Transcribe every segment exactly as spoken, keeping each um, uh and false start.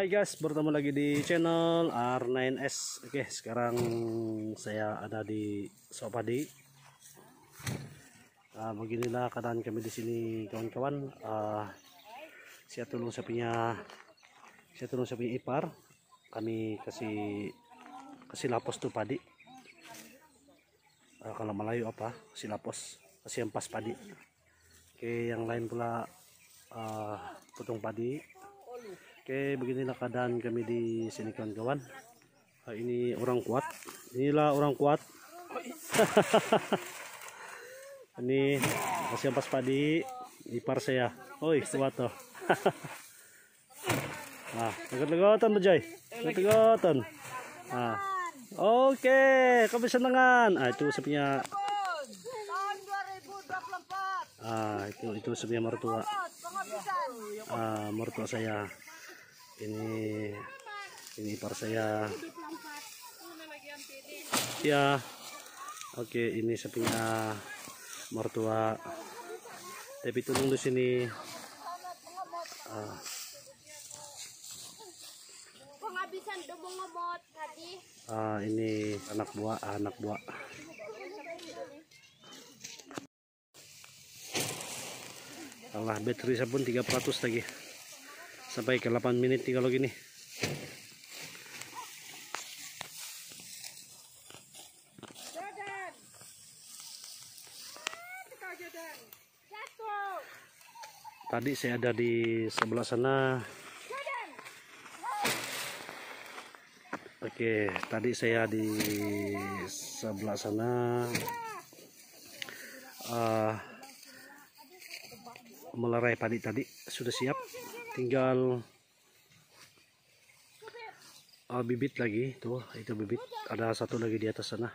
Hai guys, bertemu lagi di channel R nine S. Oke, sekarang saya ada di sawah padi. Ah, beginilah keadaan kami di sini, kawan-kawan. Ah, saya tolong saya punya, saya tolong saya punya ipar. Kami kasih, kasih lapos tu padi. Ah, kalau Melayu apa? Kasih lapos, kasih ampas padi. Oke, yang lain pula, ah, potong padi. Oke, beginilah keadaan kami di sini, kawan-kawan. Ah, ini orang kuat. Inilah orang kuat. Ini kasih ampas padi, ipar saya. Oi, kuat tu. Ah, legot-legotan, Bajai. Legot-legotan. Ah. Oke, kami senangan. Ah, itu saya punya. Tahun dua ribu dua puluh empat. Ah, itu, itu saya punya mertua. Penghabisan. Ah, mertua saya. Ini, ini ipar saya. Ya. Oke, ini saya punya mertua. Tapi tolong di sini. Ah. Penghabisan debu ngebot tadi. Ah, ini anak buah, anak buah. Allah, bateri saya pun tiga peratus lagi. Sampai ke lapan minit tinggal lagi ni. Tadi saya ada di sebelah sana. Oke, tadi saya di sebelah sana. Ah, melerai padi tadi sudah siap. Tinggal ah, bibit lagi tu, itu bibit. Ada satu lagi di atas sana.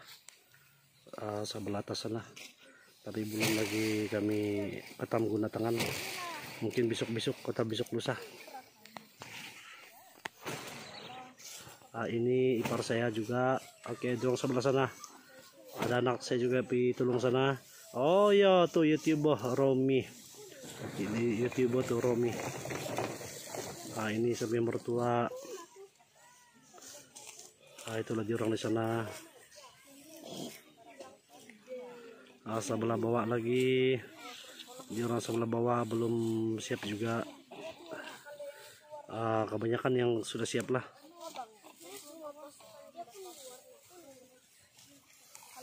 Ah, sebelah atas sana. Tapi belum lagi kami petam guna tangan. Mungkin besok-besok atau besok lusa. Ah, ini ipar saya juga. Oke, dorong sebelah sana. Ada anak saya juga pi tolong sana. Oh ya, tu YouTuber Romi. Ini YouTuber tu Romi. Ah, ini sambil mertua. Ah, itu lagi orang di sana. Ah, sebelah bawah lagi. Dia orang sebelah bawah belum siap juga. Ah, kebanyakan yang sudah siap lah.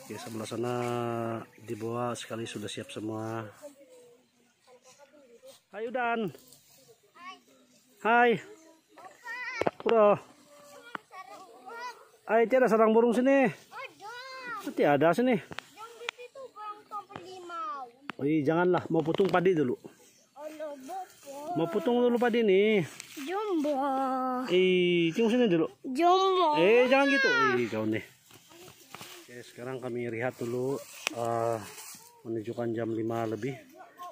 Oke, sebelah sana di bawah sekali sudah siap semua. Hai, Udan. Hai. Bro. Hai, tiada sarang burung sini. Tiada sini. Oi, janganlah. Mau potong padi dulu. Mau potong dulu padi ni. Jumbo. Eh, tengok sini dulu. Jumbo. Eh, jangan gitu. Eh, kau ni. Oke, sekarang kami rehat dulu. Ah, menunjukkan jam lima lebih.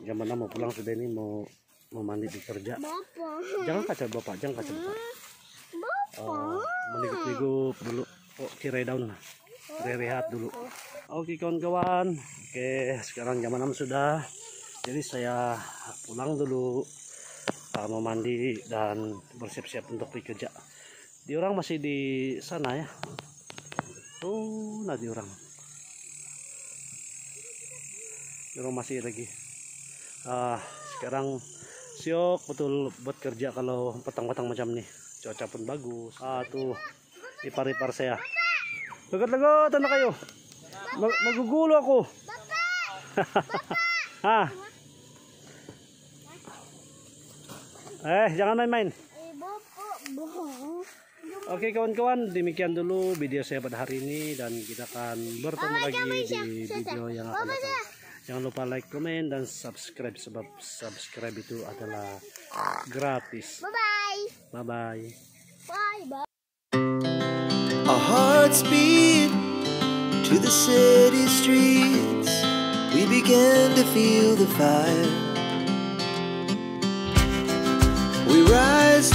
Jam enam mau pulang sudah ini, mau, mau mandi, bekerja. Bapak. Jangan kacau Bapak, jangan kacau Bapak. Bapak. Ah, menigup-nigup dulu. Oh, tirai daun lah. Rehat-rehat dulu. Oke, kawan-kawan. Oke, sekarang jam enam sudah. Jadi saya pulang dulu. Ah, mau mandi dan bersiap-siap untuk pergi kerja. Dia orang masih di sana ya. Tuh, nah dia orang. Dia orang masih lagi. Ah, sekarang siok betul buat kerja kalau petang-petang macam ni. Cuaca pun bagus. Ah, tu ipar-ipar saya. Legot-legot anak kayu. Ma-, magugulu aku. Ha. Eh, jangan main-main. Oke, kawan-kawan, demikian dulu video saya pada hari ini dan kita akan bertemu lagi di video yang akan datang. Jangan lupa like, komen, dan subscribe sebab subscribe itu adalah gratis. Bye-bye. Bye-bye. Bye-bye. Our hearts beat to the city streets. We begin to feel the fire. We rise